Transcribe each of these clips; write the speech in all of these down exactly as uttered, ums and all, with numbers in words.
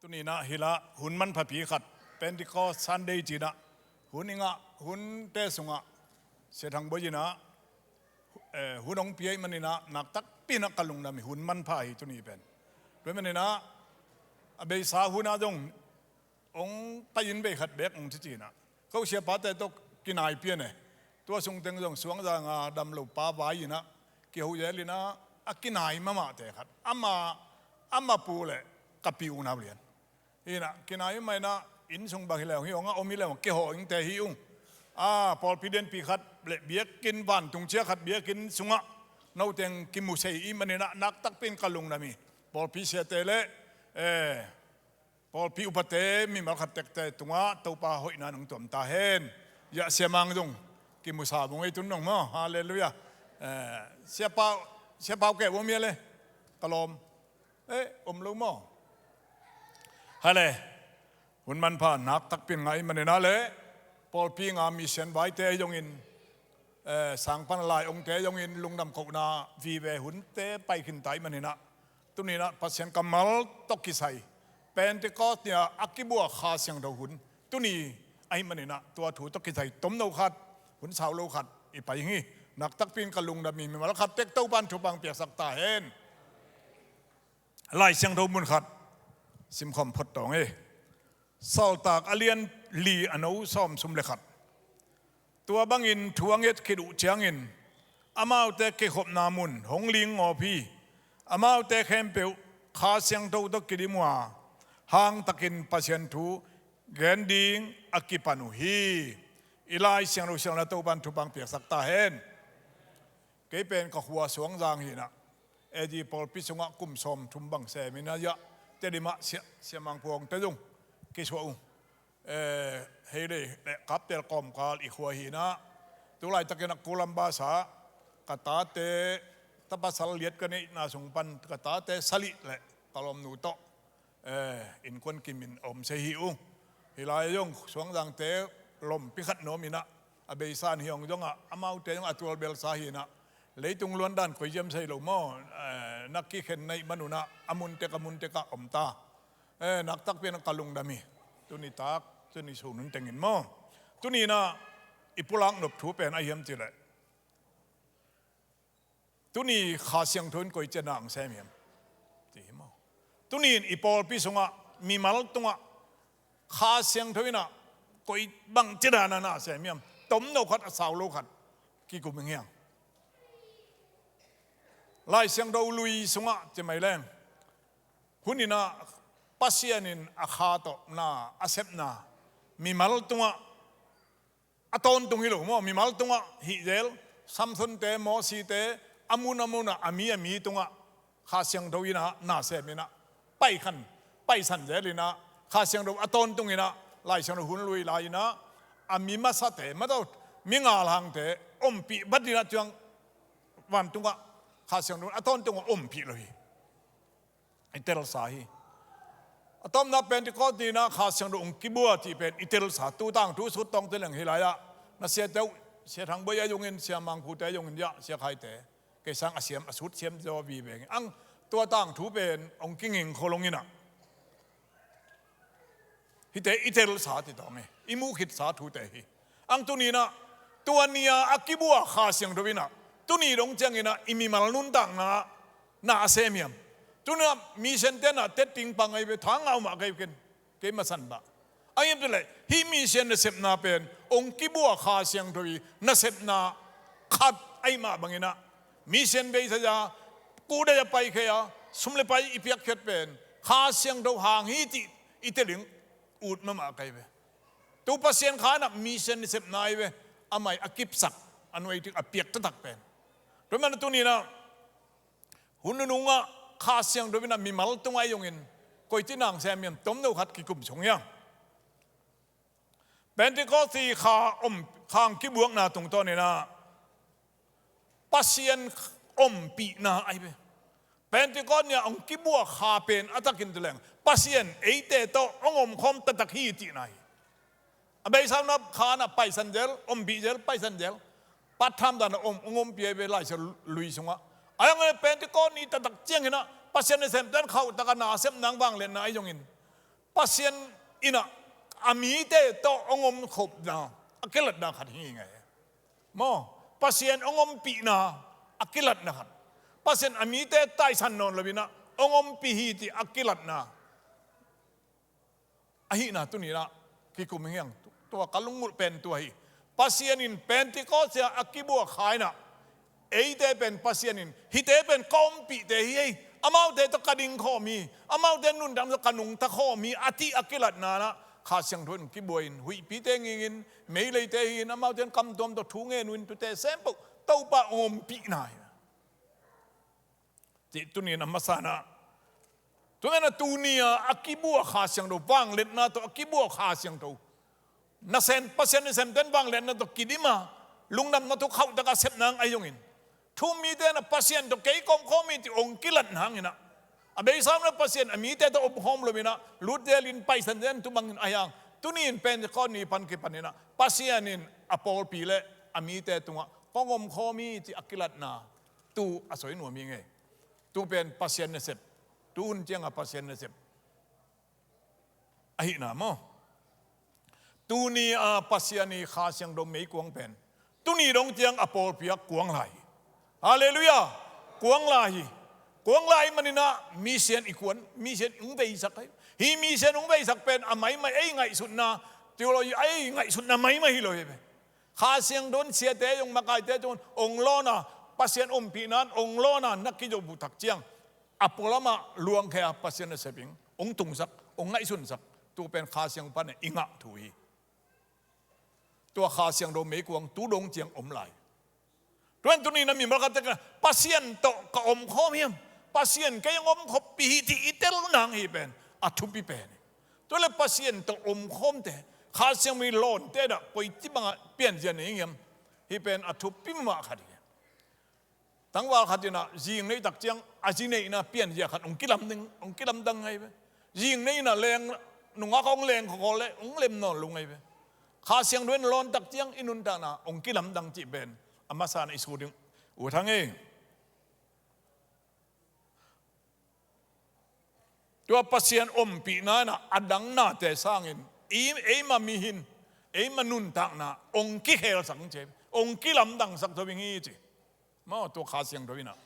Tuni-in ah hih lah hun manphapi khat, Pentecost Sunday ci-in ah hun i ngah hunte sungah Sia Thang Bawi in ah, eh, hun hong pia ahih manin ah nak takpi-in ah ka lungdam hi. Hun manpha hi tuni pen. Tua ahih manin ah a beisa hun ah zong hong pai in bei khat beek hong ci ci-in ah, ko siapate tawh kinai pian e. Tua sung teng zong Suangzang a dam lo pa vai in ah kiho zel in ah, a kinai mahmahte khat, ama, ama pu le ka pi U Nau Lian hi in ah, kinai mahmah in ah, inn sung bang hi leh hong hi, hong a om hi leh hong kihawh ing te hi ung. A, pawlpi lianpi khat le biakinn, vantung cia khat biakinn sungah no teng kimu sei ahih manin ah nak takpi-in ka lungdam hi. Pawlpi siate le, eh, pawlpi upate, mimal khat tekte tungah Topa hoihna nong tuam ta hen. Sia Mang zong kimusa vung ei tun nong maw. Halleluiah. Eh, Sia Pau, Sia Pau kei vung mia le ka lawm. Eh, om lo maw. Hale. Hun manpha nak takpi-in ngah ahih manin ah le, pawlpi nga mission vaite ahi zongin, eh, sang pan a lai ongte ahi zongin lungdam kohna vive hunte pai khin ta ahih manin ah, tuni-in ah Pasian kammal tawh kisai, Pentecost ni-a a kibuak Kha Siangtho hun tuni ahih manin ah, tua thu tawh kisai tomno khat, hun sau lo khat i pai hi. Nak takpi-in ka lungdam hi. Mimal khat tek Topa'n thupha hong piaksak ta hen. Lai Siangtho mun khat simkhawm phot tawng hi. Sawltak a lian li, a no sawm sawm le khat. Tua bangin thu a nget khit uh ciangin amaute kikhopna mun hong ling ngawp hi. Amaute khempeuh Kha Siangtho tawh kidim uh a, hangtakin Pasian thu gen ding a kipan uh hi. I Lai Siangtho siangna Topa'n thupha hong piaksak ta hen. Kei pen ka khua Suangzang hi in ah, A G pawlpi sungah kum sawmthum bang sem in ah, ya, Tedim ah Sia, Sia Mang Phuangte zong kisuah uh. Eh, hei le, le Kaptel kawmkal i khua hi in ah, tu laitakin ah Columbus ah ka tate tapasal liat ka neihna sung pan ka tate salih le ka lawmnu tawh, eh, innkuan kimin a om se hi uh. Hih lai zong Suangzangte lompi khat nuam in ah, a beisa in hi hong zong ah, amaute zong a tual belsa hi in ah, leitung luandan koi ziam sei lo maw, eh, na kikhen na hih man un ah, a mun tek a mun tek ah om ta. Eh, nak takpi-in ah ka lungdam hi. Tuni tak, tuni sun hun tengin maw. Tuni-in ah i pulak nop thu pen a hiam cih leh, tuni Kha Siangtho in koi ci-a na sem hiam? Ci hi maw. Tuni-in i pawlpi sungah, mimal tungah Kha Siangtho in ah koi bang ci-a na sem hiam? Tomno khat, a sau lo khat kikum ing hiam? Lai Siangtho lui sungah ci mai leng, hun in ah Pasian in a kha tawh na a sepna mimal tungah a tawntung hi lo maw, mimal tungah hih zel, Samsonte, Mosite, a mun a mun ah, a mi a mi tungah Kha Siangtho in ah na sem in ah, pai khan, paisan zel in ah, Kha Siangtho a tawntung in ah, Lai Siangtho hun lui lai in ah, a mi masate, maw tawh, mi ngalhangte ompih bat in ah, ciang vantungah Kha Siangtho a tawntung ah ompih lo hi. I telsa hi. A tawpna Pentecost ni-in ah Kha Siangtho hong kibua cih pen i telsa, tu tangthu sut tawngte leng hih lai-ah na siate uh, Sia Thang Bawi a zongin, Sia Mang Phute a zongin, ya, Sia Khaite, kei sang a siam, a sut siam zaw vive ing. Ang tua tangthu pen hong kinging kholong in ah, hihte i telsa ti tawng hi, i muh khitsa thute hi. Ang tuni-in ah, tua ni-a a kibua Kha Siangtho in ah, tuni dong ciangin ah i mimal nuntakna na a sem hiam? Tuni-in ah mission te na tetting pang ahi ve, tha ngah uh mah ka hi uh ken, kei masan bah. A hiam cih leh, hih mission nasepna pen hong kibua Kha Siangtho i nasepna khat ahih mah bangin ah, mission beisa-a, kuhdei-a paikhia, sum le pai i piakkhiat pen Kha Siangtho hang hi cih i telin ut mahmah ka hi ve. Tu Pasian Kha in ah mission nasepna ahi ve, a mai a kipsak, a nuai tik a piak taktak pen. Tua ahih manin tuni-in ah, hun nunung ah Kha Siangtho in ah mimal tungah ahi zongin, koi ci-a na sem hiam, tomno khat kikum sung hiam? Pentecost i kha om, kha hong kibuakna tungtawnin ah Pasian ompihna ahi ve. Pentecost ni-a hong kibuak kha pen a takin tu leng, Pasian eite tawh hong omkhawm taktak hi cihna hi. A beisa-in ah kha in ah paisan zel, ompih zel, paisan zel. Patthan dan a om, hong ompih ahi ve Lai Siangtho lui sungah. A hiang e Pentecost ni taktak ciangin ah, Pasian nasemte'n khauhtak a na a sep nang vangliatna ahi zongin, Pasian in ah a mite tawh hong omkhopna a kilatna khat hi ngei. Maw, Pasian hong ompihna a kilatna khat. Pasian a mite taisan nawn lo in ah hong ompih hi cih a kilatna ahihna tuni-in ah kikum hi hang. Tua ka lunggulh pen tua hi. Pasian in Pentecost a kibuak kha in ah eite pen Pasian in hihte pen ka ompihte hi ei, amaute tawh ka ding khawm hi, amaute nuntakna tawh ka nungta khawm hi a cih a kilatna in ah Kha Siangtho in kibuak in, huihpite ngingin, meileite hi-in, amaute in kamtuam tawh thu ngen uh in, tuate sempoh Topa hong ompihna hi. Cih tuni-in a masa in ah, tua manin ah tuni-a a kibuak Kha Siangtho, vangliatna tawh a kibuak Kha Siangtho, nasem, Pasian nasemte in vangliatna tawh kidim a, lungdamna thu khauhtak a sepna hang ahi zongin, thu-um mite in ah Pasian tawh kei ka omkhawm hi cih hong kilat nang in ah, a beisa in ah Pasian a mite tawh omkhawm lo in ah lutzel in, paisan zel in, tua bangin ahi hang. Tuni-in Pentecost ni pan kipan in ah Pasian in a pawlpi leh a mite tungah kong omkhawm hi cih a kilatna tu a soi nuam hi ngei. Tu pen Pasian nasep, tu hun ciang a Pasian nasep ahihna maw. Tuni-a Pasian i Kha Siangtho meikuang pen tuni dong ciang a pawlpi ah kuang lai hi. Halleluiah. Kuang lai hi. Kuang lai manin ah mission i kuan, mission hong veisak hi. Hih mission hong veisak pen a maimai ei ngaihsutna, theology ei ngaihsutna maimai hi lo hi ve. Kha Siangtho in siate zong, makaite zong hong lawn a, Pasian ompihna in hong lawn a na kizo uh tak ciang, a pualam ah luangkhia Pasian nasep in hong tungsak, hong ngaihsunsak, tua pen Kha Siangtho pan i ngah thu hi. Tua Kha Siangtho meikuang tu dong ciang om lai. Tua ahih manin tuni-in a mimal khat in Pasian tawh ka omkhawm hiam, Pasian kei hong omkhoppih hi cih i tel nang hi pen a thupi pen hi. Tua leh Pasian tawh omkhawmte, Kha Siangtho i lawnte in ah koici bangah pianzia nei hiam, hih pen a thupi mahmah khat hi. Tangval khat in ah zing nei tak ciang a zi neihna pianzia khat hong kilamdang, hong kilamdang ngei ve. Zing nei in ah leng, nungak hong leng khawkhaw leh hong lem nawn lo ngei ve. Kha Siangtho in lawn tak ciang i nuntakna hong kilamdang cih pen a masa in ah i sut ding uh thang ei. Tua Pasian ompihna in ah a dang nate sangin i, eima mihing, eima nuntakna hong kikhelsak hi ci, hong kilamdangsak tho ding hi ci. Maw, tua Kha Siangtho in ah,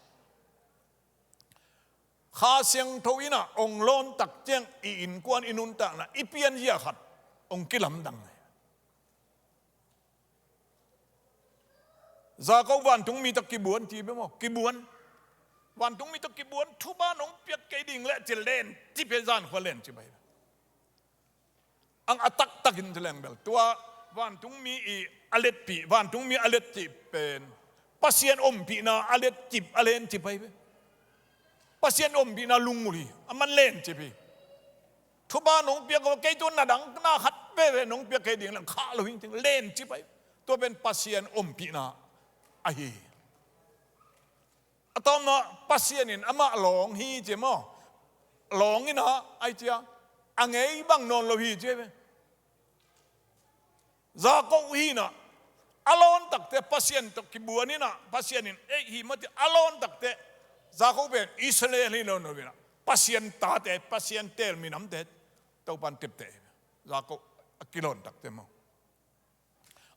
Kha Siangtho in ah hong lawn tak ciang i innkuan, i nuntakna, i pianzia khat hong kilamdang hi. Jakob vantungmi tawh kibuan ci bia maw, kibuan. Vantungmi tawh kibuan, thupha nong piak kei ding leh ci, lencip hi, zankhua lencip hi. Ang a taktakin ci leng bel, tua vantungmi i a letpih, vantungmi a letcip pen Pasian ompihna a letcip, a lencip hi ve. Pasian ompihna lunggulh hi, a man lencip hi. Thupha nong piak kei, tua na dang na khat veve nong piak kei ding leng khah lo hi ci, lencip hi. Tua pen Pasian ompihna ahi hi. A tawpna, Pasian in amah lawng hi ci maw. Lawng in ah, ai cia, a ngei bang nawn lo hi ci ve. Jakob hi in ah, a lawn tak teh Pasian tawh kibuan in ah, Pasian in ei hi mah ci a lawn tak teh, Jakob pen Israel hi nawn lo in ah, Pasian tate, Pasian teel minamte Topa'n tepteh hi. Jakob a kilawn tak teh maw,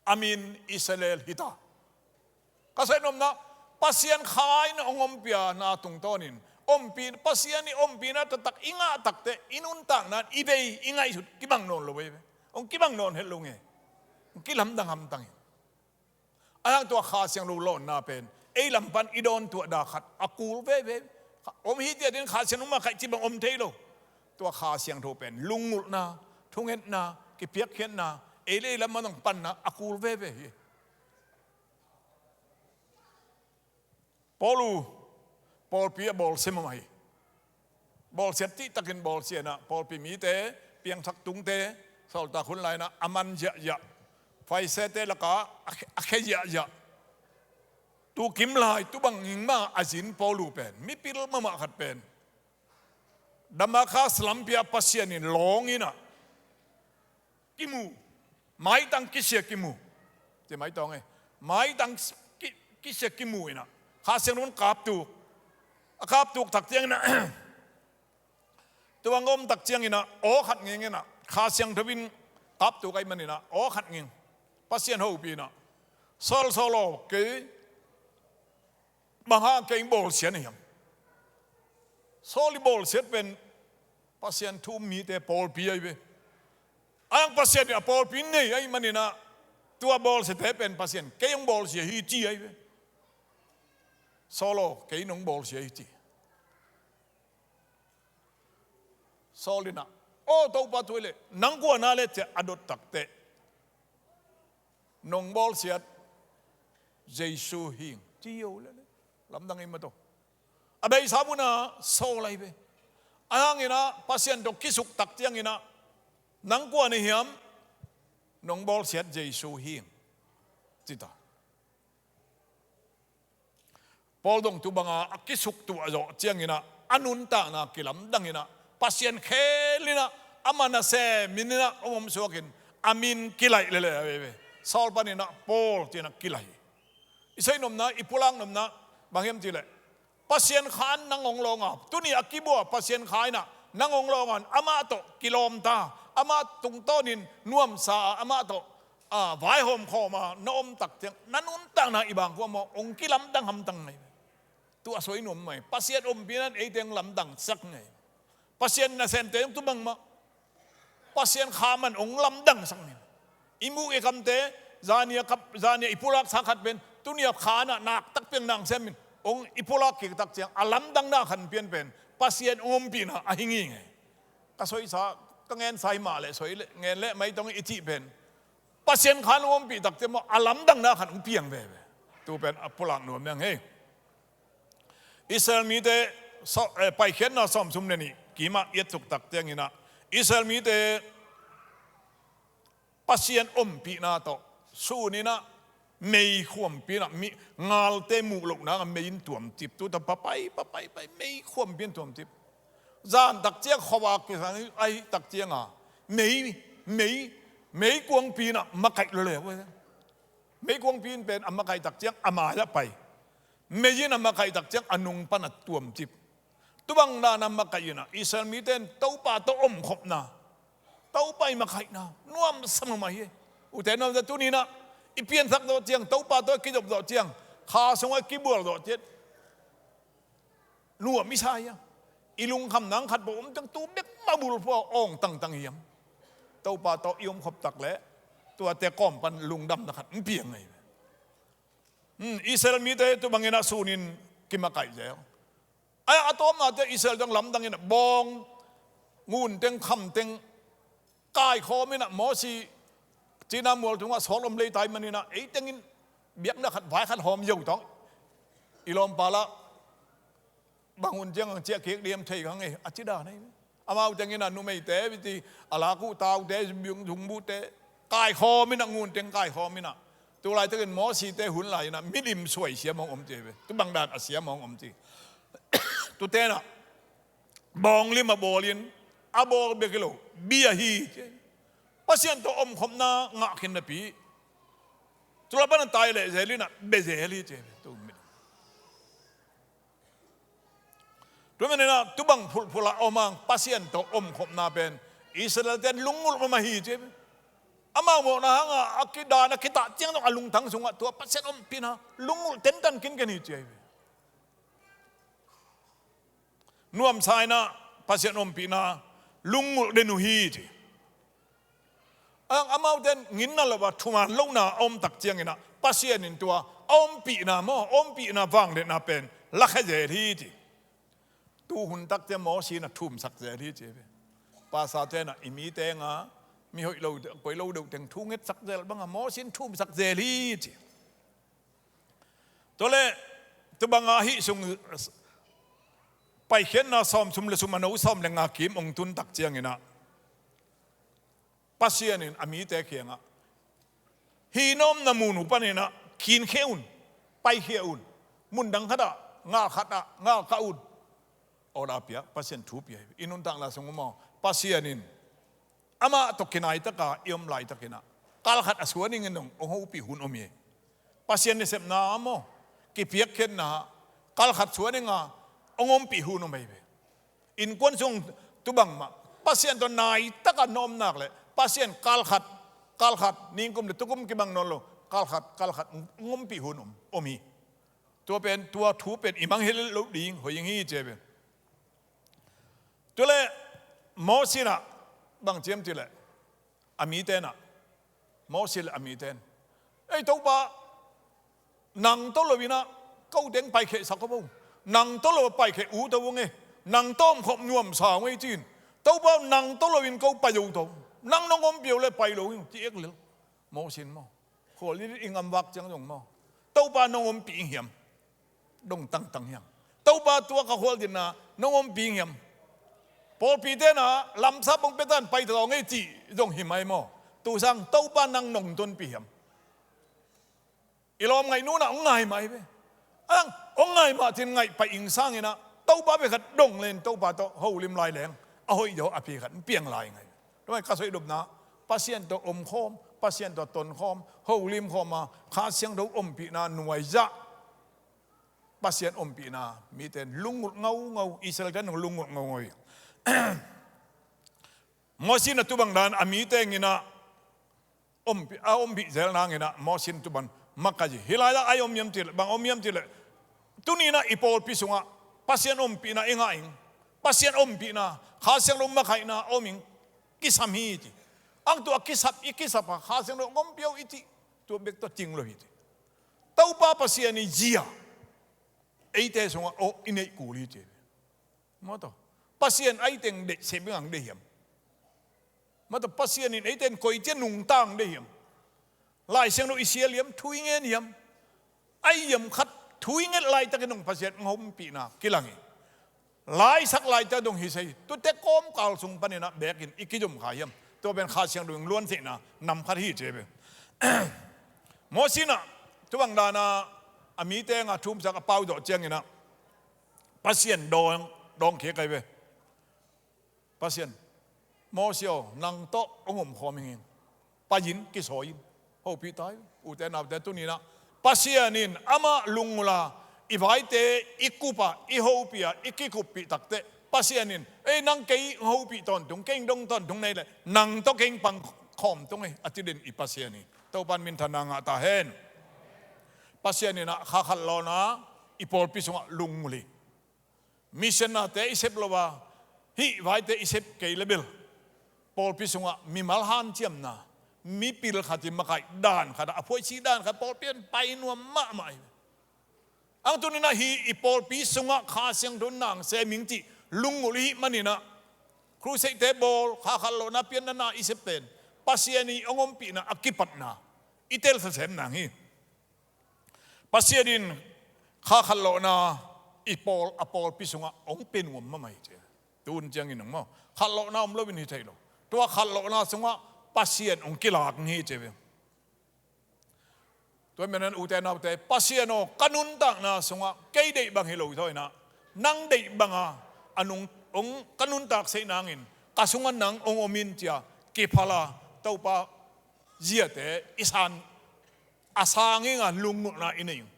a min Israel hi ta. Ka sep nopna, Pasian Kha in hong ompiakna tungtawnin, ompih, Pasian i ompihna taktak i ngah tak teh, i nuntakna in i vei, i ngaihsut kibang nawn lo hi ve. Hong kibang nawn het lo hi. Hong kilamdang hamtang hi. Ahi hang tua Kha Siangtho lawnna pen ei lam pan i dawntuahna khat a kul veve. Om hi ci-a ding, Kha Siangtho mah khaih ci bang om thei lo. Tua Kha Siangtho pen lunggulhna, thungetna, kipiakkhiatna, ei le ei lam pan a kul veve hi. Paulu, pawlpi a bawlsia mahmah hi. Bawlsia, cihtakin bawlsia in ah, pawlpi mite, piangthak tungte, sawltak hun lai in ah a man ziahziah, Farisee-te lakah a khe, a khe ziahziah. Tu kim lai, tu bang ing mah a zin Paulu pen, mipil mahmah khat pen, Damascus lampi ah Pasian in lawng in ah kimu, maitang kisia kimu. Ci maitang e. Maitang ki, kisia kimu in ah, Kha Siangtho in kaptuk. A kaptuk tak ciangin ah, Tua a om tak ciangin ah, aw khat ngeng in ah, Kha Siangtho in kaptuk ahih manin ah, aw khat ngeng, Pasian hopih in ah, Saul, Saul aw, kei bang hang kei bawlsia na hiam? Saul i bawlsiat pen Pasian thu um mite pawlpi ahi ve. A hang Pasian in a pawlpi nei ahih manin ah, tua bawlsiate pen Pasian, kei hong bawlsia hi ci ahi ve. Saul aw, kei nong bawlsia hi ci. Saul in ah, aw Topa, tua leh nang kua na le, ci a, a dot takteh, nong bawlsiat Jesu hi ing, ci hi lo leh. Lamdang ei maw taw. A beisa mun ah Saul ahi ve. A hang in ah Pasian tawh kisuk tak ciangin ah, nang kua na hiam? Nong bawlsiat Jesu hi ing, ci ta. Paul dong tu bang a, a kisuktuah zawh ciangin ah, a nuntakna kilamdang in ah, Pasian khel in ah, amah nasem min in ah hong omsuak in, a min kilaih lel hi ve. Saul panin ah Paul ci-in ah kilaih hi. I soi nopna, i pulak nopna, bang hiam cih leh, Pasian Kha in nang hong lawng a, tuni a kibuak Pasian Kha in ah nang hong lawng a, amah tawh kilawm ta, amah tungtawnin nuamsa a, amah tawh, a, vaihawm khawm a na om tak ciang, na nuntakna i bang kua maw, hong kilamdang hamtang ngei. Tua soi nuam mai. Pasian ompihna in eite hong lamdangsak ngei. Pasian nasemte zong tu bang mah, Pasian Kha man hong lamdangsak ngei. I muk i kamte, zan ni a kap, zan ni a i pulaksa khat pen, tuni a Kha in ah naktak piang nang sem in, hong i pulak kik tak ciang, a lamdangna khat pian pen Pasian hong ompihna ahi ngei ngei. Ka soisa, ka ngensa hi mah leh soi leh, ngen leh mai tong i cih pen, Pasian Kha in hong ompih tak ciang maw, a lamdangna khat hong piang veve. Tu pen a pulak nuam hi hang ei. Israel mite, so, eh, Paikhiatna sawmthum le nih kim ah i et suk tak ciangin ah, Israel mite Pasian ompihna tawh sun in ah, mei khuampi in ah, mi, ngalte muh loh nang a mei in tuamcip, tu ta papai, papai, pai, mei khuampi in tuamcip. Zan tak ciang khuavak kisang ahi tak ciang a, mei, mei, meikuangpi in ah makaih lo le. Meikuangpi in pen a makaih tak ciang a mai ah pai. Mei in a makaih tak ciang a nung pan a tuamcip. Tu bang dan a makaih in ah, Israel mite in Topa tawh omkhopna, Topa i makaihna nuamsa mahmah hi. Ute naute, tuni in ah i piansak zawh ciang, Topa tawh i kizop zawh ciang, Kha sungah i kibual zawh ciang, nuam i sa hiam? I lungkham nang khat peuh om teng, tu bek mah bulphuh a awng tangtang hiam? Topa tawh i omkhop tak leh tuate kawm pan lungdamna khat hong piang ngei. Hmm, Israel mite tu bangin ah sun in kimakaih zel. Ai, a tawpna teh Israel zong lamdang in ah bawng, ngun teng, kham teng kaikhawm in ah, Mosi cina mual tungah sawl om lei tai manin ah, ei teng in biakna khat, vai khat hawm zo tawh, i lawmpa lah bang hun ciang ang ciah kik diam thei kang e, a ci dan hi. Amau teng in ah numeite, pi ti, a lak uh taute, zungbuhte kaikhawm in ah, ngun teng kaikhawm in ah. Tu laitakin Mosite hun lai in ah milim suai siam hong om ci hi ve. Tu bang dan a siam hong om ci. Tute in ah bawng lim a bawl in, a bawl bek hi lo, bia hi ci. Pasian tawh omkhopna ngah khin napi, tu la pan a tai leh zel in ah bia zel hi ci hi ve. Tu mi Tua manin ah tu bang phulhphulh a om hang Pasian tawh omkhopna pen Israel-te in lunggulh mahmah hi ci hi ve. Amau mawhna hangah a kidan a kitah ciang zong a lungtang sungah tua Pasian ompihna lunggulh tentan kinken hi ci hi ve. Nuamsa in ah Pasian ompihna lunggulh den uh hi ci. Ang amaute in nginna lo a thuman lohna a om tak ciangin ah Pasian in tua a ompihna maw, a ompihna vangliatna pen lakhia zel hi ci. Tu hun tak ciang Mosi in ah thumsak zel hi ci hi ve. Pastorte in ah i mite nga, mi hoih lo, koi lo deuh teng thu ngetsak zel bang a Mosi in thumsak zel hi ci. Tua leh tu bang a hih sung Paikhiatna sawmthum le sum a no sawm le nga kim hong tun tak ciangin ah Pasian in a mite kiangah, hih na omna mun uh panin ah kinkhia un, paikhia un, mun dang khatah, ngal khatah, ngal kah un. Order a piak, Pasian thu pia hi. I nuntakna sung uh maw, Pasian in amah tawh kinai taka i om laitakin ah kal khat a suan dingin hong, hong hopih hun om hi. Pasian nasepna maw, kipiakkhiatna ah kal khat suan dinga hong ompih hun om hi ve. Innkuan sung Tu bangmah Pasian tawh naitakah na om nak leh Pasian kalkhat, kalkhat, ningkum le tukum kibang nawn lo, kalkhat, kalkhat hong ompih hun om, om hi. Tua pen, tua thu pen i mangngilh loh ding hoih ing hi ci ve. Tua leh Moses in ah bang ci hiam cih leh, a mite in ah, Moses le a mite in, "Ei Topa, nang tawh lo in ah ko teng paikhehsak aw bo. Nang tawh lo paikheh ut aw ung e. Nang tawh omkhawm nuamsa ung e," ci-in, "Topa, nang tawh lo in ko pai zo to. Nang nong ompih lo leh pai lo ing," ci ek lel. Moses in maw, khualzin i ngam vak ciang zong maw, "Topa, nong ompih ing hiam?" Dong tangtang hiam? "Topa, tua ka khualzinna nong ompih ing hiam? Pawlpite in ah lamsap hong pia ta in pai ta zaw ing e," cih zong hi mai maw? Tu sang, "Topa, nang nong tonpih hiam?" I lawm ngaih nu in ah hong ngai mai ve. Ang hong ngai mah cin ngaih pai ing sangin ah, Topa bek khat dong leng, Topa tawh holim lai leng a hoih zaw a pi khat hong piang lai ngai. Tua hi ka soih dopna, Pasian tawh omkhawm, Pasian tawh tonkhawm, holim khawm a, Kha Siangtho ompihna nuai zah, Pasian ompihna mite in lunggulh ngaungau, Israel-te in lunggulh ngaungau hi. Moses in ah tu bang dan a mite in ah ompih, a ompih zel nang in ah Moses in tu bang makaih hi. Hih lai-ah a om hiam cih leh, bang om hiam cih leh, tuni in ah i pawlpi sungah Pasian ompihna i ngah ing. Pasian ompihna, Kha Siangtho makaihna om ing, kisam hi ci. Ang tua kisap, i kisap a Kha Siangtho hong ompih aw i cih, tua bek tawh cing lo hi ci. Topa Pasian i zia eite sungah aw i neih kul hi ci. Maw, tua Pasian a i teng deih sep ding ang deih hiam? Maw, tua Pasian in eite in koi ci-a nungta ang deih hiam? Lai Siangtho i sial hiam, thu i ngen hiam? A i hiam khat thu i nget laitakin dong Pasian hong ompihna kilang hi. Laisak laitak dong hi sa hi. Tuate kawmkal sung panin ah bekin i kizom kha hiam? Tua pen Kha Siangtho in luantheihna nam khat hi ci ve. Moses in ah tu bang dan a a mite ngah thumsak a pau zawh ciangin ah Pasian dawng, dawng khia kai ve. Pasian, "Moses aw, nang tawh hong omkhawm ing ing. Pai in, kisawi in." Hopih ta hi, ute naute, tuni in ah Pasian in amah lunggulh a, i vaite i kup a, i hopih a, i kikuppih takteh Pasian in, "Ei, nang kei hopih tawntung, kei dong tawntung na hih leh nang tawh kei pang khawm tung e," a ci den i Pasian hi. Topa in minthanna ngah ta hen. Pasian in ah Kha Khat Lawhna i pawlpi sungah lunggulh hi. Missionary-te i sep lo a, hih vaite i sep kei leh bel, pawlpi sungah mimal hanciamna, mipil khat i makaih dan khat ah, a phuaisi dan khat, pawlpi in pai nuam mahmah hi. Ang tuni in ah hih i pawlpi sungah Kha Siangtho nang sem ing cih lunggulh i hih manin ah, crusade-te bawl, Kha Khat Lawhna pianna na i sep pen Pasian i hong ompihna a kipatna i telsa sem nang hi. Pasian in Kha Khat Lawhna i pawl, a pawlpi sungah hong pia nuam mahmah hi ci. Tun ciangin hong maw, Khat Lawhna om loin hi thei lo. Tua Khat Lawhna sungah Pasian hong kilak hi ci ve. Tua manin ute naute, Pasian aw, ka nuntakna sungah kei deih bang hi lo zaw in ah, nang deih banga a nung, hong ka nuntak seh nangin ka sungah nang hong om in ci-a kiphal a, Topa ziate i san a sang ing a, lunggulhna i nei ing.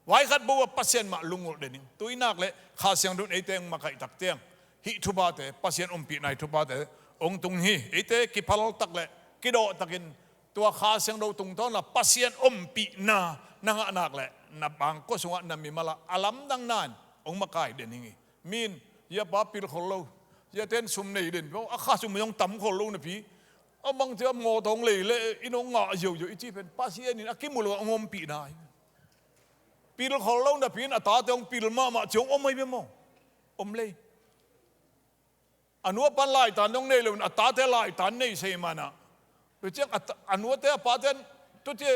Vai khat bek a Pasian mah lunggulh den ing. Tu i nak leh Kha Siangtho in eite hong makaih tak ciang hih thuphate, Pasian ompihna i thuphate hong tung hi. Eite kiphal tak leh kidawh takin tua Kha Siangtho tungtawn la Pasian ompihna na ngah nak leh na bangkua sungah, na mimal ah a lamdang na in hong makai den ing hi. Min, "Hih a pa pil khol lo, hih a ten sum nei den, a kha sum zong tam khol lo napi, a bang ci a mawtaw hong lei leh inn hong ngah ziauziau," i cih pen Pasian in a kimu lo a hong ompihna hi. Pil khol lo napi in a tate hong pil mahmah ci hong om ahi ve maw? Om lei. A nu a pan laitan dong nei loin a tate laitan nei sei man ah, tua ciang a ta-, a nuate a pate in tuate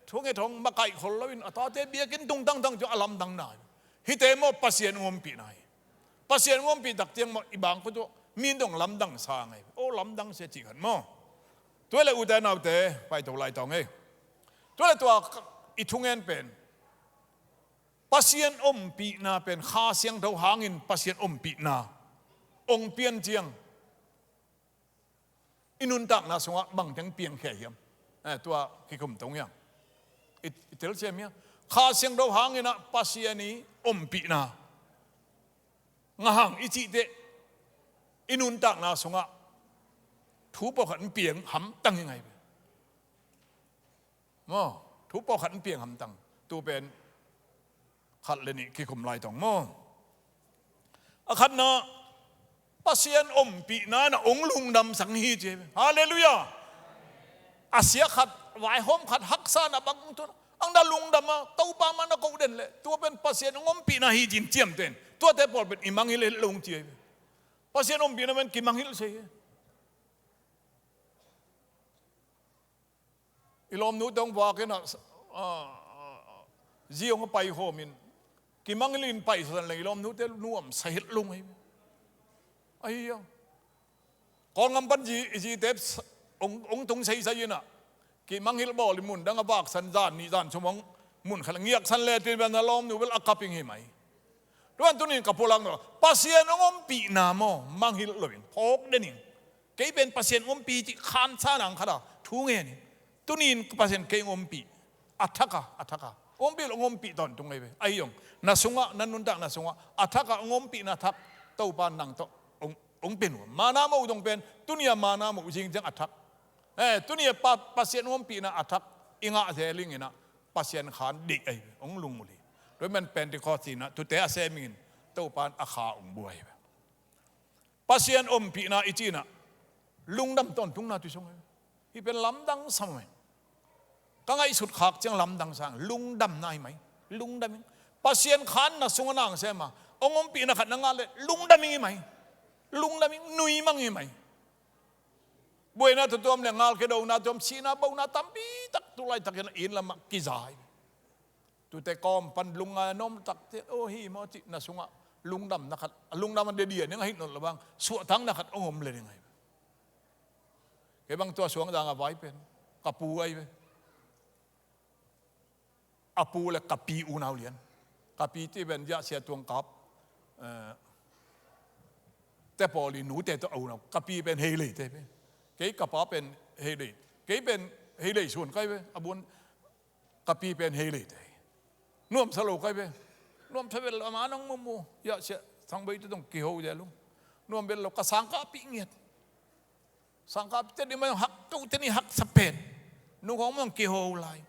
thunget hong makaih khol loin a tate biakinn tung tangtang ciang a lamdang na hi. Hihte maw Pasian hong ompihna hi. Pasian hong ompih tak ciang maw i bangkua tawh mi in dong lamdang sa ngai. Aw, lamdang sia cih khat maw. Tua leh ute naute, paito lai tawng ei. Tua leh tua i thungen pen Pasian ompihna pen Kha Siangtho hangin Pasian ompihna hong pian ciang i nuntakna sungah bangteng piangkhia hiam? Eh, tua kikum tong hiam? I, i telsiam hiam? Kha Siangtho hangin ah Pasian i ompihna ngah hang i cih teh, i nuntakna sungah thu pawlkhat in piang hamtang hi ngai ve. Maw, thu pawlkhat in piang hamtang. Tu pen khat le nih kikum lai tong maw. A khatna, Pasian ompihna na ong lungdam sang hi ci. Halleluiah. A sia khat, vaihawm khat, haksa na bang tu, ang na lungdam a, Topa mah na koh den leh tua pen Pasian ong ompihna hi cin ciamten. Tuate pawl pen i mangngilh lo ci. Pasian ompihna pen kimangngilh se hi. I lawmnu tawh hong vak in ah, ah, ah, zi hong a pai khawm in, kimangngilh in pai san leng i lawmnute nuam sa het lo ngai. Ahi a, Kawlgam pan zi, i zite hong, hong tung seisai in ah, kimangngilh bawl in mun dang a vak san, zan nih zan sung hong mun khat a ngiak san le tin pen a lawmnu bel a kap ing hi mai. Tuan tunin ka pulak no, Pasian hong ompihna maw, mangngilh lo in phawk den in. Kei pen Pasian ompih cih khansa nang khat a thu ngen in. Tunin Pasian kei ompih. A thak a, a thak a. Ompih lo, ompih tawntung ei ve. Ahi zong, na sungah, na nuntakna sungah a thak a, ompihna thak Topa nang tawh ong, ong pia nuam. Mana moh dong pen, tuni a mana moh zing ciang a thak. Eh, tuni a Pa, Pasian ompihna a thak i ngah zel ing in ah, Pasian khan deih ei ve. Ong lungngulh hi. Tua man Pentecost in ah, tute a sem ing in, Topa in a kha ong buai ve. Pasian ompihna i cih in ah, lungdam tawntungna tui sung hi. Hih pen lamdang sam hi. Ka ngaihsut khak ciang lamdang sang, lungdamna hi mai. Lungdam ing. Pasian khan na sungah nang sem a, ong ompihna khat na ngah leh lungdam ing hi mai. Lungdam ing, nuimang hi mai. Buaina tuamtuam le ngal kidona tuam, sihna bona tampi tak tu laitak in ah inn lamah kiza hi. Tute kawm pan lungngai a nuam takte, aw hi maw cih na sungah lungdamna khat, lungdam a dia dia ning a hih nawn lo bang, suahtakna khat ong om le ning ahi. Kei bang tua Suangzang a vai pen ka pu ahi ve. A pu le ka pi unau lian. Ka pi cih pen Zia Sia Tuang Kap, eh, te pawl i nute tawh a unau. Ka pi pen Heilei te pen. Kei ka pa pen Heilei. Kei pen Heilei suan kai ve. A bun Ka pi pen Heilei te hi. Nuamsa lo kai ve. Nuamsa vel lo, ama nong mumu. Zia Sia Thang Bei te tawh kiho zel lo. Nuam vel lo, ka sangkahpih ngiat. Sangkahpih te ni ma hak, tu te ni haksa pen. Nu khong ma kiho lai.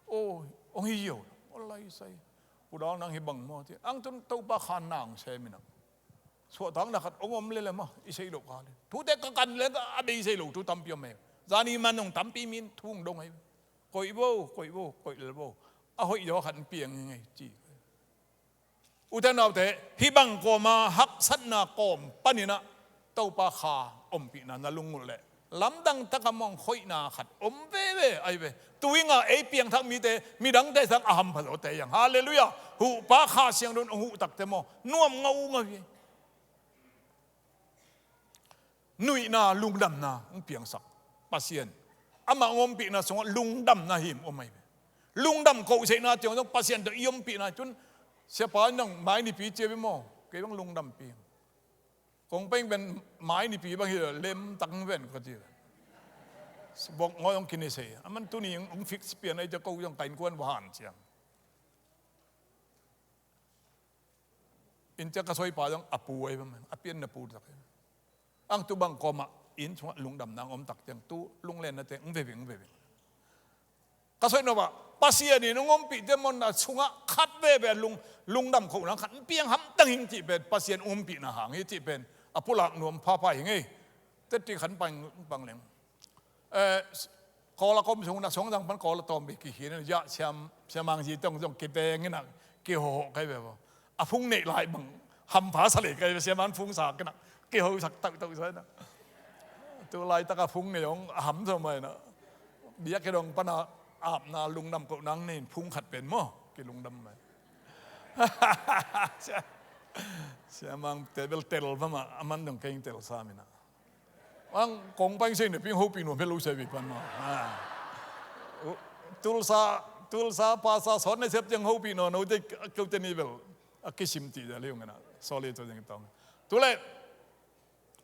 Oh, ong hi yo. Ong lai sai. Pu Dal nang hi bang maw ci. Ang tun Topa khan nang sem in ah. Suahtakna khat ong om lele maw, i sei loh kha le. Thute ka kan le a bei sei lo thu tampi om e. Zani man ong tampi min thu ong dong ahi. Koih vo, koih vo, koih lel vo. A hoih zaw khat in piang hi ngei ci. Ute naute, hih bang kawma haksatna kawm panin ah Topa kha ompihna na lungngulh leh lamdang taka mawng khoihna khat om veve ahi ve. Tuinga ei piangthak mite, midangte sang a hampha zawte hi hang. Halleluiah. Huhpa Kha Siangtho in hong huh takte maw, nuam ngaungau hi. Nuihna, lungdamna hong piangsak Pasian. Amah hong ompihna sungah lungdamna him om ahi ve. Lungdam kohseihna ciang zong Pasian tawh i ompihna cun, siapa in nang mai nipi cia ve maw, kei bang lungdampi. Kong peng pen mai nipi bang hi lo, lem tak ven ka ci. Bok ngawi hong kine sei. A man tuni hong fix pian ahi cia ko zong ka innkuan va han ciang. In cia ka sawipa zong a pu ahi bang, a pianna pu tak hi. Ang tu bang kawmah inn sungah lungdamna hong om tak ciang tu lunglenna te hong veving, hong veving. Ka soi nop ah, Pasian in hong ompihte mawhna sungah khat veve lung, lungdam kohna khat hong piang hamtang hing cih pen Pasian hong ompihna hang hi cih pen a pulak nuam phapha hing ei. Teti khan pang, pang leng. Eh, Kawl a kom sung na Suangzang pan Kawl a tawm bik kikhin in, ya siam, siamang zi tong zong kiteng in a kihawhawh kai ve vo. A phung neih lai bang hampha sa lei kai ve, siamang phung sak in a kihawhsak tauhtauh sa in a. Tu laitak a phung neih hong a ham sa mai in a. Biakinn hong pan a apna lungdam koh nang nei in phung khat pen maw, kilungdam mai. Sia, siamang te bel tel va mah, a man dong keng tel sa min a. Ang kong paing sei ne ping hopih nuam helo sei bik pan maw. Ah. Tulsa, Tulsa pasa sawt ne sep ciang hopih nawn no te, keu te ni bel a kisim ti da liu ngena. Sorry to ding tong. Tule,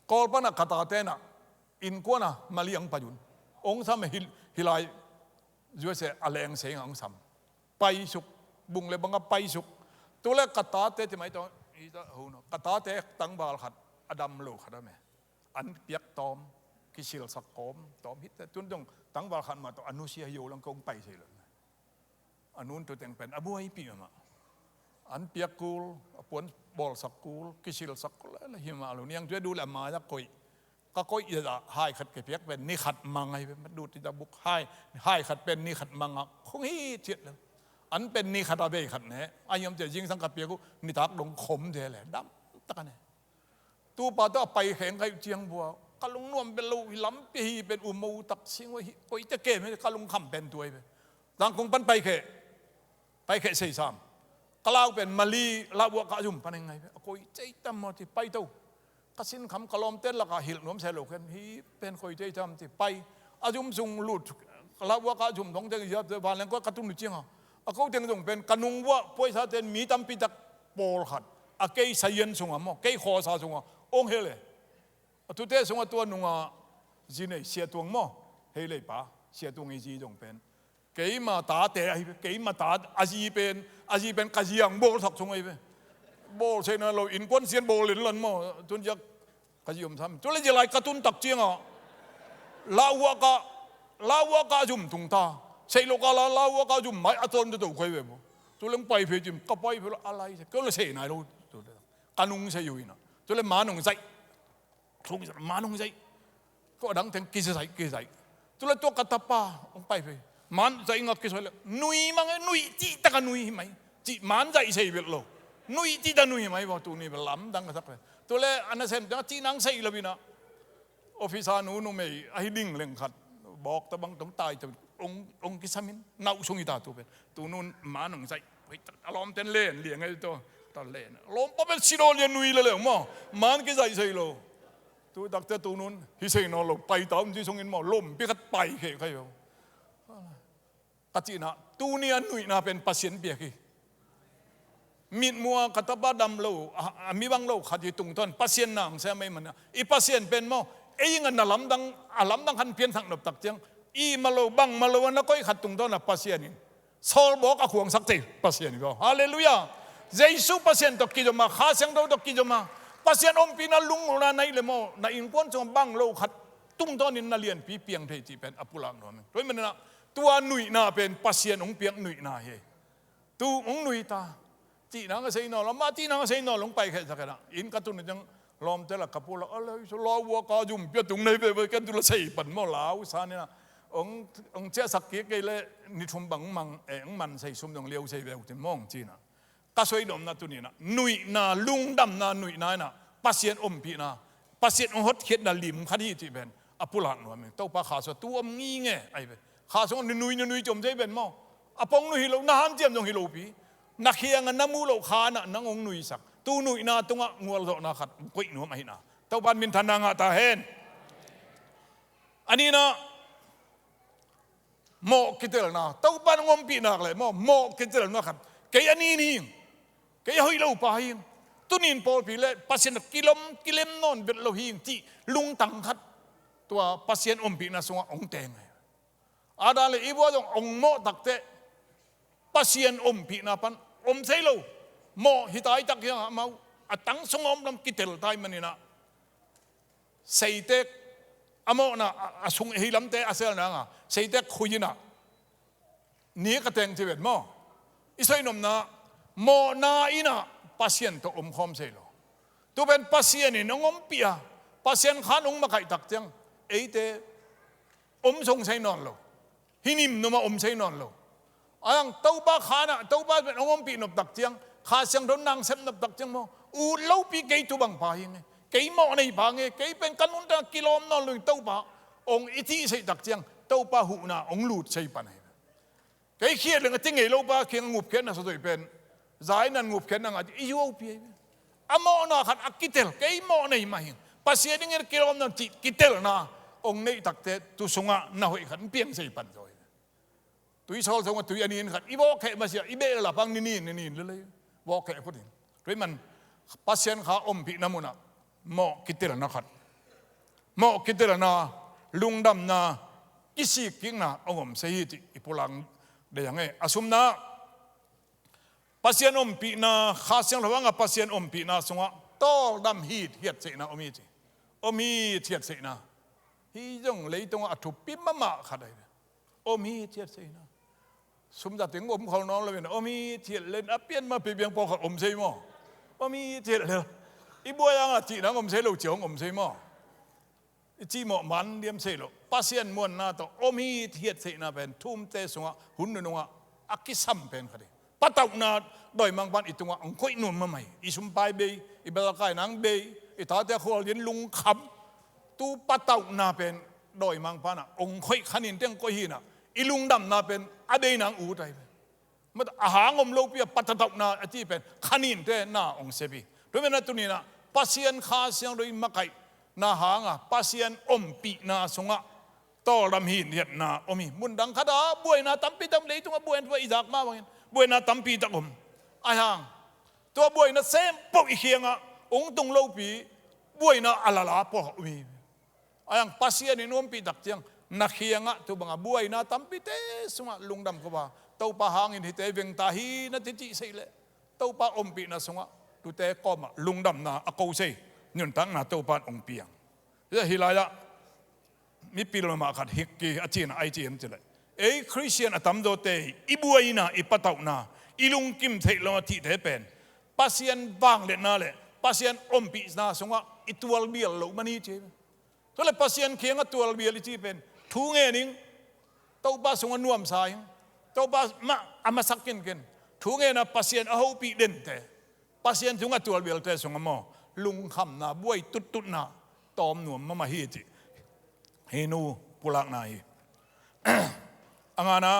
Kawl pan a ka tate na, innkuan a mali ang pajun. Ong sam hi, hi lai, U S A a leng sei ong sam. Paisuk, bung le bang a paisuk. Tule ka tate ti mai tong, i ta ho no. Ka tate tangval khat, a dam lo khat a me. an piak tawm, kisilsak kawm tawm hi teh. Tun dong tangval khat mah tawh a nusia hi lo lang kong pai sei lo. A nun tu teng pen a buaipih mahmah. An piak kul, a puan bawlsak kul, kisilsak kul la hi mah lo. Niang tu a du le a mai a koih. Ka koih ia hai khat ka piak pen ni khat mang ahi pen, ma dut i da buk hai, hai khat pen ni khat mang a khong hi ciat le. An pen ni khat a bei khat ne. A hiam cia zingsang ka piak uh nitak dong khom de le dam tak a ne. Tupa tawh a pai kheng kai ciang bua ka lungnuam bel lo hi lampi hi pen u mo tak sing uh hi koih te kem hi ka lungkham pen tuai pen. Zangkong pan pai kheh, pai kheh sei sam. Ka lau pen Mali lauhuah ka zum pan eng ngai pen a koih cei tam maw ti pai to. Ka sinkham ka lawmte lakah hilh nuam se lo khen hi pen koih cei tam ti pai. A zum sung lut ka lauhuah ka zum dong teng i ziap te vanleng kua ka tun ciang a. A ko teng dong pen ka nung vuah puaisa ten mi tampi tak pawlkhat a kei sayan sungah maw, kei khawsa sungah ong hel e. A tute sungah tua nunga zi nei Sia Tuang maw, hei leipa Sia Tuang i zi zong pen keima tate ahi, keima ta a zi pen, a zi pen ka ziang bawlsak sung ahi ve. Bawl seina lo innkuan sian bawl in lan maw, tun ziak ka zi om sam. Tule zia lai ka tun tak ciangah lauhuah ka, lauhuah ka zum tung ta. Seih lo ka la lauhuah ka zum mai a tawn to to koi ve maw. Tule ong pai phei cim ka pai phei lo a lai se keu le sei nai lo. Tule ka nung sei uh inah tule ma nung zaih. Thung man hong zaih. Ko a dang teng kizaih kizaih. Tule tua ka tapa hong pai phei man zaih ngak kizaih le nui mang e, nui cih taka nui hi mai. Cih man zaih sei bel lo. Nui cih ta nui hi mai baw tuni bel lamdang ka sak le. Tule a nasem teng a cih nang sei lo inah officer nu numei ahi ding leng khat bawk ta bang tong tai ta ong, ong kisamin nauh sung hi ta tu pen. Tunun man hong zaih. A lawmten len liang ei to. Ta len a lawmpa pen sidaw lian nui le leng maw. Man kizaih sei lo. Tu takte tunun hi sei nawn lo pai ta um ci sungin maw lompi khat pai kheh khai lo. Ka cihna tuni a nuihna pen Pasian piak hi. Mitmuh a ka tapa dam lo a, a mi bang lo khat hi tungtawn Pasian nang sia mei mana i Pasian pen maw ei nga na lamdang a lamdang khan pianthak nop tak ciang i ma lo bang ma lo a na koi khat tungtawn a Pasian in sawlbawk a khuangsak thei Pasian hi baw. Halleluiah. Jesu Pasian tawh kizom a, Kha Siangtho tawh kizom a, Pasian ompihna lungulna na ih le maw na innkuan sungah bang lo khat tungtawnin na lianpi piang thei cih pen a pulak nuam hi. Tua hi maninah tua nuihna pen Pasian hong piak nuihna hi. Tu hong nui ta. Cihna nga sei nawn lo, mah cihna nga sei nawn lo hong pai kheh sak inah inn ka tun ciang lawmte la ka pulak a lei so lau vua ka zum pia tung nei veve ken tu la sei pan maw lau saninah hong, hong ciahsak kik kei le ni thum bang hong mang eh hong man sei sum dong liau sei veu tin maw hong cinah. Ka soi dawmna tuninah nuihna, lungdamna nuihna inah Pasian ompihna, Pasian hong hotkhiatna lim khat hi cih pen a pulak nuam hi. Topa Kha sungah tu om nginge ahi pen. Kha sungah nunui nunui ciom zei pen maw. A pong nu hi lo, na hanciam zong hi lopi. Na khiangah na muh loh khanah nang hong nuisak tu nuihna tungah ngualzawhna khat koih nuam ahihna Topa in minthanna ngah ta hen. A nihna mawh kitelna, Topa in hong ompih nak le maw mawh kitelna khat. Kei a nin hing, kei a hoih lo pa hing, tunin pawlpi le Pasian a kilom kilem nawn vet lo hing cih lungtang khat tua Pasian ompihna sungah hong teng hi. Adam le Eva zong hong mawh takteh Pasian ompihna pan om thei lo. Mawh hi taitak hiangah amau a tang sungah om lam kitel tai maninah seitek a mawhna a, a sung hi lamte a sel nanga seitek khui inah ni ka teng ci vet maw. I soi nopna mawhna inah Pasian tawh omkhawm thei lo. Tu pen Pasian in hong ompih a Pasian khan hong makaih tak ciang eite om song thei nawn lo. Hi nimnum a om thei nawn lo. A dang Topa khanah Topa pen hong ompih nop tak ciang Kha Siangtho nang sep nop tak ciang maw ut lopi kei tu bang pa hi nge, kei mawh nei pa nge, kei pen ka nuntak kilawm nawn lo hi Topa hong i cih theih tak ciang Topa huhna hong lut thei pan ahi. Kei khiat leng a ci ngei lo pa khiang a ngupkhiatna sa zoih pen zainan ngupkhiatna ngah i zuaupi ahi. A mawhna khat a kitel kei mawh nei mah hing Pasian dingin a kilawm nawn cih kitelna hong neih takte tu sungah na hoih khat hong piang thei pan zaw hi. Tui sawl sungah tui a nin khat i vawkheh masiah i beh lapang ni nin ni nin lelei vawkheh phut in. Tui man Pasian Kha ompihna munah mawh kitelna khat, mawh kitelna, lungdamna, kisikkikna hong om thei hi cih i pulak dei ang e. A sumna Pasian ompihna, Kha Siangtho hanga Pasian ompihna sungah tawldam hithiat theihna om hi ci. Om hi thiatseihna. Hih zong leitungah a thupi mahmah khat ahi. Om hi thiatseihna. Sumzat in om khol nawn loin om hi thiat len a pian mah pi biang pawlkhat om sei maw? Om hi thiat lel. I buai hangah cihna om sei lo, ciang om sei maw? I cihmawh man diam sei lo. Pasian muanna tawh om hi thiatseihna pen thu-umte sungah hun nunungah a kisam pen khat hi. Patauhna dawimangpa'n i tungah hong koih nuam mahmah hi. I sumpai bei, i biakinnpi bei, i tate a khualzin lungkham. Tu patauhna pen dawimangpa'n ah hong koih, khanin teng koih hi-in ah, i lungdamna pen a bei nang ut ahi. Mat a hang om lopi a patauhna a cih pen khaninte na hong sep hi. Tua manin ah tuni-in ah Pasian Kha Siangtho i makaihna hangah Pasian ompihna sungah tawldam hithiatna om hi. Mundang khatah buaina tampi tak, leitungah buaina tua i zak mah bangin buaina tampi tak om. Ahi hang tua buaina sempoh i kiangah hong tung lopi buaina a lala pawh om hi. Ahi hang Pasian in ompih tak ciang na kiangah tu bangah buaina tampite sungah lungdam ko a, Topa hangin hihte veng ta hi na ci cih seih leh, Topa ompihna sungah tute kawmah lungdamna a ko sei, nuntakna Topa'n hong piang. Hih lai-ah mipil mahmah khat Hicky a cihna a ci hiam cih leh, ei Khristian a tamzawte i buaina, i patauhna, i lungkim theih lo a cihte pen Pasian vangliatna le Pasian ompihna sungah i tualbial loh man hi ci. Tua leh Pasian kiangah tualbial i cih pen thu ngen ing, Topa sungah nuamsa ing, Topa mah a masak kinkin, thu ngen a Pasian a hopih dente, Pasian sungah tualbialte sungah maw, lungkhamna, buai tuttutna tawm nuam mahmah hi ci. Hih nu pulakna hi. A ngana,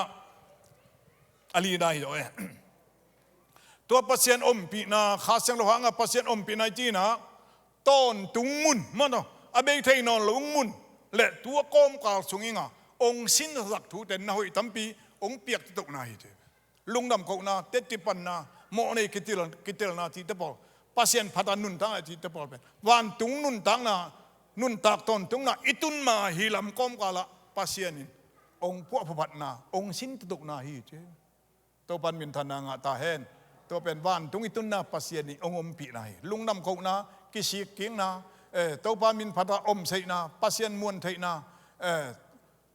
a lina hi zaw e. Tua Pasian ompihna, Kha Siangtho hangah Pasian ompihna i cihna, tawntung mun, maw, a bei thei nawn lo mun le tua kawmkal sung inga hong sinsak thute na hoih tampi hong piak tutuhna hi ci. Lungdam kohna, tetkipanna, mawhnei kitel, kitelna cihte pawl, Pasian phat a nuntakna cihte pawl pen vantung nuntakna, nuntak tawntungna i tun ma hi lam kawmkalah Pasian in hong puahphuphatna, hong sin tutuhna hi ci. Topa'n minthanna ngah ta hen. Tua pen vantung i tunna Pasian in hong ompihna hi. Lungdam kohna, kisik kikna, eh, Topa min phat a om seihna, Pasian muan theihna, eh,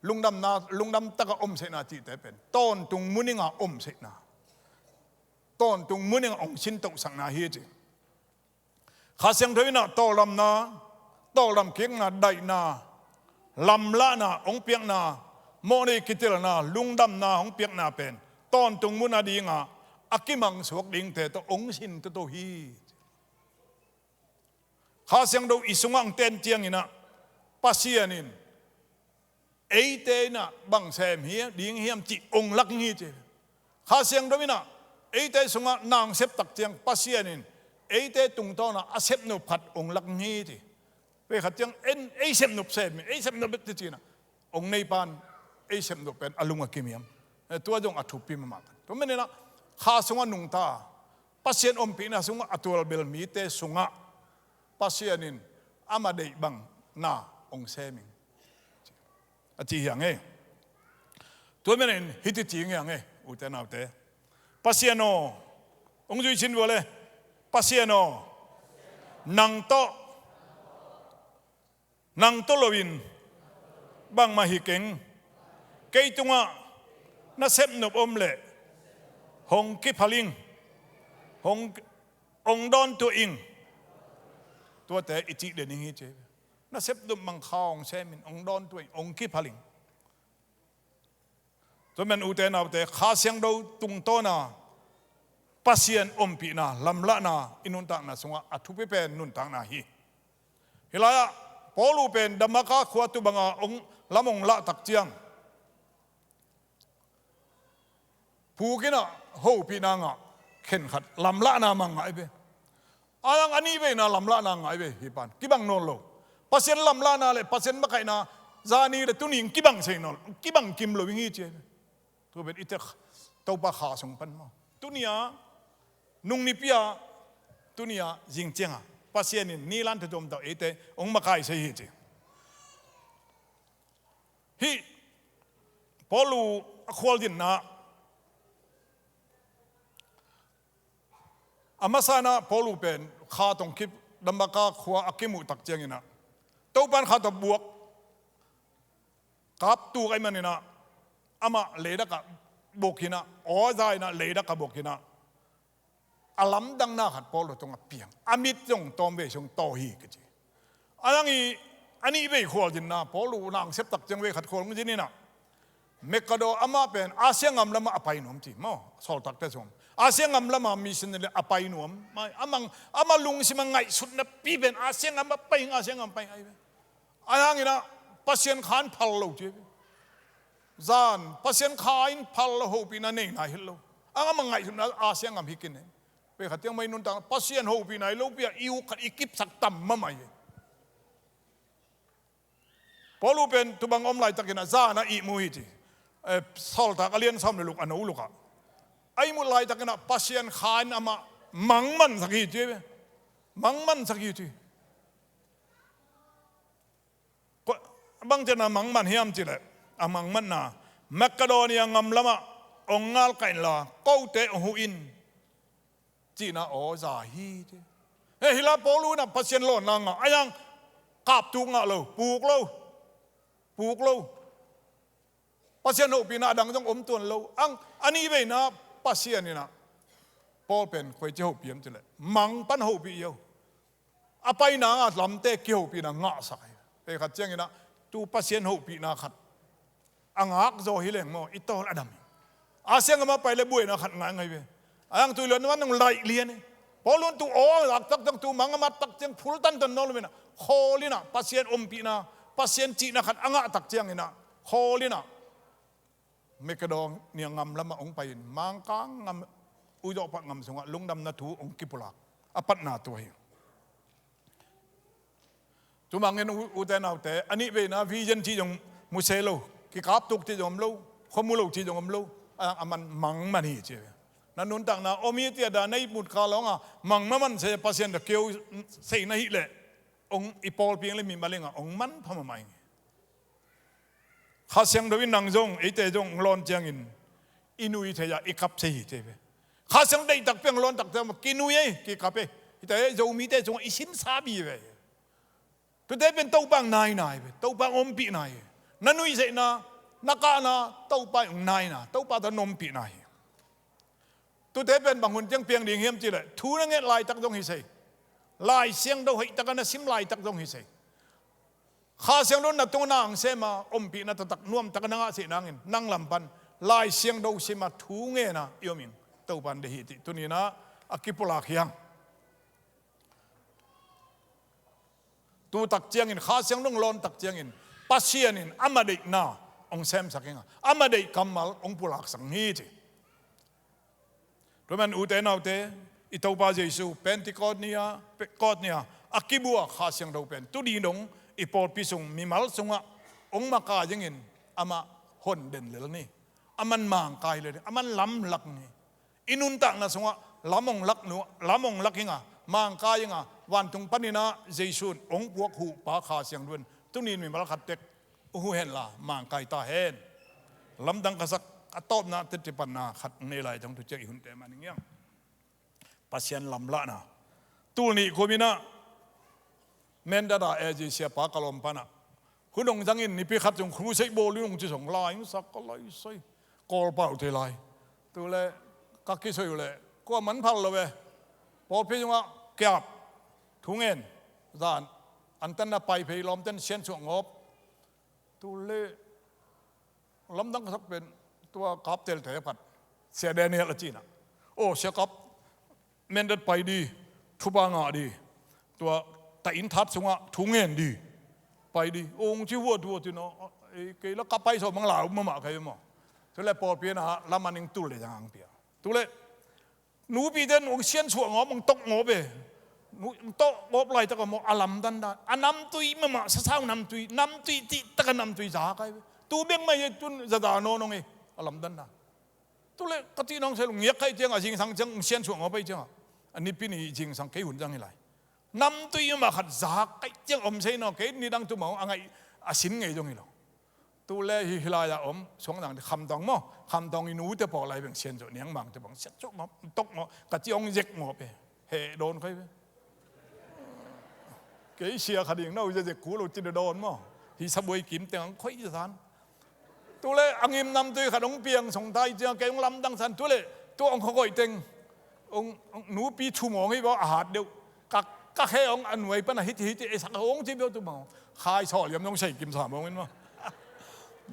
lungdamna, lungdam taka om seihna cihte pen tawntung mun inga om seihna, tawntung mun inga hong sintohsakna hi ci. Kha Siangtho in ah tawldamna, tawldam kikna, daihna, lamlahna hong piakna, mawhnei kitelna, lungdamna hong piakna pen tawntung mun a dinga a kimangsuak dingte tawh hong sin toto hi. Kha Siangtho i sungah hong ten ciangin ah Pasian in eite in ah bang sem hi ding hiam cih hong lak hi ci. Kha Siangtho in ah eite sungah na hong sep tak ciang Pasian in eite tungtawn a a sepnop khat hong lak hi ci. Pei khat ciang en, ei sepnop sem, ei sepnop bek ci-in ah hong neipa'n ei sepnop pen a lung a kim hiam? Eh, tua zong a thupi mahmah. Tua manin ah kha sungah nungta, Pasian ompihna sungah a tualbial mite sungah Pasian in amah deih bang na hong sem ing a ci hi hang e. Tua manin hiti ci hi hang e, ute naute. Pasian aw, hong zui sin vua le. Pasian aw, nang tawh, nang tawh loin bangmah hi keng. Kei tungah na sepnop om leh hong kiphal ing, hong, hong dawntuah ing. Tuate i cih den ing hi ci. Na sepnop bang kha hong sem in, hong dawntuah ing, hong kiphal ing. Tua manin ute naute, Kha Siangtho tungtawna Pasian ompihna, lamlahna i nuntakna sungah a thupi pen nuntakna hi. Hih lai-ah Paulu pen Damaskas khua tu banga hong, lam hong lah tak ciang puk in ah hopihna ngah, khenkhat lamlahna mah ngah hi ve. A dang a nih veina lamlahna ngah hi ve, hih pa'n kibang nawn lo. Pasian lamlahna le Pasian makaihna zani le tuni in kibang sei nawn lo, kibang kim lo ing hi ci hi ve. Tua pen i tek Topa kha sung pan maw, tuni-a nung nipi-a, tuni-a zing cianga Pasian in nilan thutuam tawh eite hong makaih sei hi ci. Hih Paulu a khualzinna, a masa-in ah Paulu pen kha tawh kip, Damaskas khua a kimuh tak ciangin ah Topan khat a buak, kap tuk ahih manin ah, amah leidak ah buak in ah, aw za in ah leidak ah buak in ah, a lamdangna khat Paul tungah piang. A mit zong tawmvei sung taw hi kici. A dang i, a nih vei khualzinna, Paul nang sep tak ciang vei khat khualzin in ah, Makadon amah pen Asia ngam lamah a pai nuam ci maw, sawltakte sung. Asia ngam lamah missionary a pai nuam. Amah, amah lungsim a ngaihsutna pi pen Asia ngam a pai, Asia ngam pai ai ve. A hang in ah Pasian kha in phal lo ci ai ve. Zan Pasian kha in phal lo, hopihna nei nai hi lo. Amah ngaihsutna Asia ngam hi khin e. Pei khat ciang mai nuntak Pasian hopihna i lopi a i uk khat i kipsak tam mahmah hi. Paul pen tu bang om laitakin ah zan a ihmu hi ci. Eh, Sawltak a lian sawm le luk a no luk ah, a ihmu laitakin ah Pasian kha in amah mangmansak hi ci. Mangmansak hi ci. Bang ciang a mangman hiam cih leh, a mangmanna, Makedonia ngam lamah hong ngalkah inla kote hong huh in, cihna aw za hi ci. Hih lai Paul in ah Pasian lawnna ngah, a hang kap tuk ngah lo, puk lo, puk lo. Pasian hopihna a dang zong om tuan lo. Ang a nih veina Pasian in ah Paul pen koici hopih hiam cih leh, mang pan hopih hi lo. A paina a lamte kihopihna ngahsak hi. Pei khat ciangin ah tu Pasian hopihna khat a ngak zaw hi leng maw, i tawl a dam hi. Asia ngam a pai le buaina khat ngai ngai ve. A hang tu i luan man nong laih lian hi. Paul in tu aw a lak tak ciang, tu mang a mat tak ciang phul tantan nawn lo in ah, khawl in ah Pasian ompihna, Pasian cihna khat a ngah tak ciangin ah khawl in ah Makedonia ngam lamah hong pai in, Mangkang ngam, uizawhpah ngam sungah lungdamna thu hong kipulak. A patna tua hi. Tumangin u-, ute naute, a nih veina vision cih zong mu se lo, kikap tuk cih zong om lo, khua mu lo cih zong om lo, a, a man mangman hi ci. Na nuntakna om hi ci a, da na ihmut kha lo hang a, mang mahmah se, Pasian da keu sei na hih leh, hong i pawlpi ing le mimal ing a, hong manpha mahmah ing. Kha Siangtho in nang zong, eite zong hong lawn ciangin i nui thei a, i kap thei hi ci ve. Kha Siangtho deihtak pen hong lawn tak ciang kinui ei, kikap ei. Hihte Zomite sungah i simsa bi ve. Tute pen Topa hong naina hi ve, Topa hong ompihna hi. Na nuihtheihna, na kahna, Topa hong naina, Topa tawh na ompihna hi. Tute pen bang hun ciang piang ding hiam cih leh, thu na nget laitak zong hi sei. Lai Siangtho hoihtak a na sim laitak zong hi sei. Kha Siangtho na tungah na hong sem a, ompihna taktak nuamtak a na ngah sih nangin, nang lam pan Lai Siangtho sim a thu ngen a i om ing. Topa in deih hi cih tuni-in ah a kipulak hi hang. Tu tak ciangin, Kha Siangtho hong lawn tak ciangin, Pasian in amah deihna hong semsak ing a, amah deih kammal hong pulaksak hi ci. Tua man ute naute, i Topa Jesu Pentecost ni-a, Pentecost ni-a a kibuak Kha Siangtho pen tu ni dong i pawlpi sung, mimal sungah hong makai dingin amah hon den lel ni. Aman mangkai lel ni, aman lamlak ni. I nuntakna sungah lam hong lak nu, lam hong lak ing a, mangkai ing a, vantung panin ah Jesu in hong puak huhpa Kha Siangtho in tuni-in mimal khat tek uh huh hen la, mangkai ta hen. Lamdang ka sak, a tawpna teci panna khat hong nei lai zong tu ciang i hunte mah ning hiang. Pasian lamlahna. Tul nih kum in ah Mandat ah A J siapa ka lawm pan ah, hun hong zangin nipi khat zong crusade bawl ding hong ci zong, lai hong sak ka lai sai. Kawlpau te lai. Tu leh ka kisoi uh leh kua man phal lo ve. Pawlpi zong ah kiap, thu ngen, zan antanna pai phei, lawmten siansuah ngawp. Tu leh lamdang ka sak pen tua kap telte a pat, Sia Daniel a ci-in ah, aw, sia kap, Mandat pai di, thupha ngah di, tua ta inn that sungah thu ngen di, pai di, aw, hong ci huat huat in ah, ei, kei la ka pai sawm bang lau mahmah kei maw. Tu leh pawlpi in ah lam a ning tul leh zang hong pia. Tu leh nupite in hong siansuah ngawp, hong tok ngawp e. Hong tok ngawp laitak a maw, a lamdandan. A namtui mahmah, sasau namtui, namtui cihtak a namtui za kai ve. Tu bek mah hi, tun zaza nawn hong e, a lamdandan. Tu leh ka cih nong se lo, ngiak kha ahih ciang a, zingsang ciang hong siansuah ngawp ahih ciang a, a nipi ni zingsang kei hun zang hi lai. Namtui mahmah khat za kai ciang om sei naw, kei nidang tu mah a ngaih a sin ngei zong hi lo. Tu leh hih, hih lai-ah om Suangzang te, Kham Tawng maw, Kham Tawng i nute pawh lai beng siansuah, Niang Mang te bang siansuah maw, tok maw, ka ci hong zek maw pe, heh dawn kei ve. Kei sia kha ding na uh, zezek ku lo ci dawn maw. Hih sabuai kim teng ang khoih zan. Tule a ngim namtui khat hong piang song tai ciang kei hong lamdang san. Tule tua hong khakoih teng hong, hong nupi thumawng hi baw a hat deuh. Ka, ka khe hong a nuai pan a hiti hiti ei sak hong ci beuh tu maw. Khai sawl liam nong sei kim sa mawng in maw.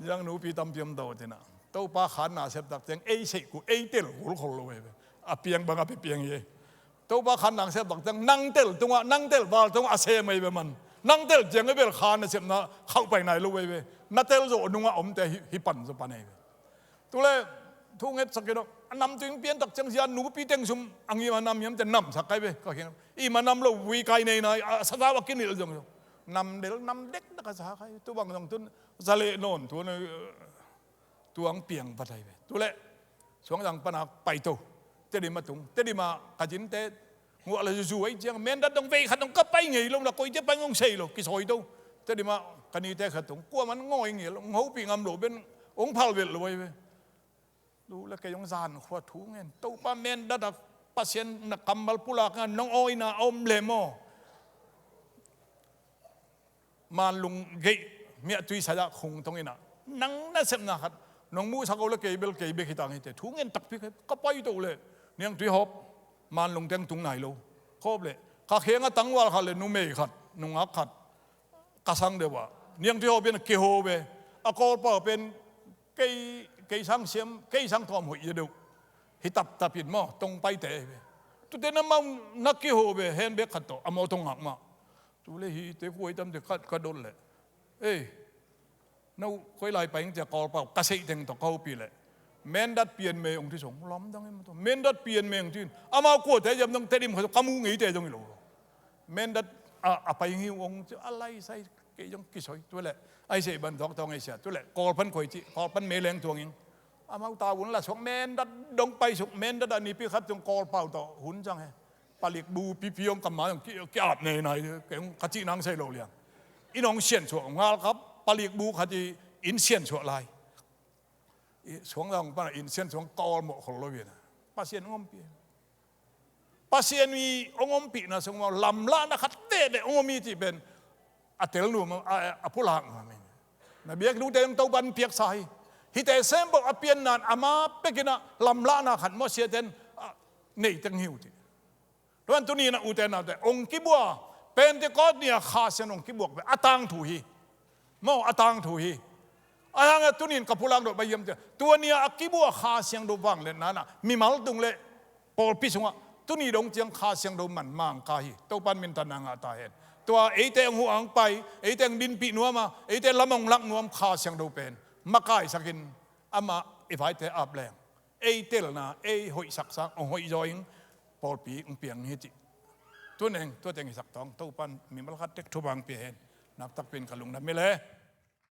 Yang nupi tampi om do tina. Topa khanna septak teng ei seih ku ei tel kulkhol lo ei ve. A piang bang a pe piang hi ei. Topa khanna septak teng nang tel tungah, nang tel val tungah a sem ei ve man. Nang tel ciang ei bel khanna sepna khauh pai nai lo ei ve. Na tel zawh nungah omte hi, hi pan zaw pan ei ve. Tule thu ngetsak in aw. A namtui piantak ciang zia nupi teng sum a ngim a nam hiam te namsak kai ve. Ka khiang i ma nam lo vui kai nei nai a sasau a kinilh zong zong. Nam del nam dek na ka sa kai. Tu bang zong tun za leh nawn tuan. Tuang piang vat hai ve. Tule Suangzang pana paito. Tedim a tung. Tedim a ka zinte nguah la zuzu ahi ciang mendat dong vei khat dong ka pai ngei lo na koite pai ngong sei lo kisawi to. Tedim a ka nite khat tung kuaman ngawi ngei lo hopih ngam lo ben hong phal velh lo ahi ve. Tule kei hong zan khua thu ngen Topa mendat a Pasian na kammal pulak nga nong awina a om le maw? Manlung geih miah tui sadah khung tong inah nang nasepna khat nong muhsak o le kei bel kei bek hitang hite thu ngen takpi ka pai to le niangtui hawp manlung teng tung nai lo. Khawp le ka kheng a tangval khat le numei khat nungak khat ka sang deuh ah niangtui hawp in a kiho ve. A kawlpau pen kei, kei sang siam kei sang thawm hoih ia deuh hi taptap in maw tong paite ve. Tute na mau na kiho ve hen bek khat tawh a maw tong ngak mah. Tule hite kuai tamte ka, ka dot leh ei no koi lai pai ing cia kawlpau ka seih teng tawh ka hopih leh mendat pian me ong ti song lamdang in maw tawh mendat pian me ong ti in amau kuate ziam dong tedim kha ka muh ngeite zong hi lo. Mendat a, a pai ngiu ong ci a lai sai kei zong kisoi tule ai sei ban dawk tawng ei sia tule kawlpan koi ci kawlpan me leng tuang ing. Amau ta un la suak mendat dong pai suk mendat a nipi khat tung kawlpau tawh hun cang he. Palik bu pipi hong kamma hong ki, ki ap nei nai kei hong ka cih nang sei lo liang. In hong sian suah ngal kap palik bu khat i in sian suah lai. Suang la hong pana in sian suang kawl mawh khol lo in Pasian hong ompih. Pasian i hong ompihna sung mawh lamlahna khat tete hong om i cih pen a tel nuam a, a pulak nuam in. Na biak lute hong Topan piaksa hi. Hite sempeuh a pianna'n ama pekinah lamlahna khat mawh siaten a, nei teng hi uh cih. Tuan tuni na ute naute ong kibua Pentecost ni a Kha Siangtho ong kibuak ve a tangthu hi. Maw a tangthu hi. A hang a tunin ka pulak dawh bai hiam tia tua ni a kibua Kha Siangtho vangliatna na mimal tung le pawlpi sungah tuni dong ciang Kha Siangtho man mangka hi. Topan mintanna ngah ta hen. Tua eite ang hu ang pai eite ang dinpih nuam a eite lam ong lak nuam Kha Siangtho pen makaisakin amah i vaite ap leng ei telna ei hoihsak sang ong hoih zaw ing pawlpi ong piang hi cih. Tuneng tua teng hisak tawng Topan mimal khat tek thupha ang pia hen. Naktakpin ka lungdam hi le.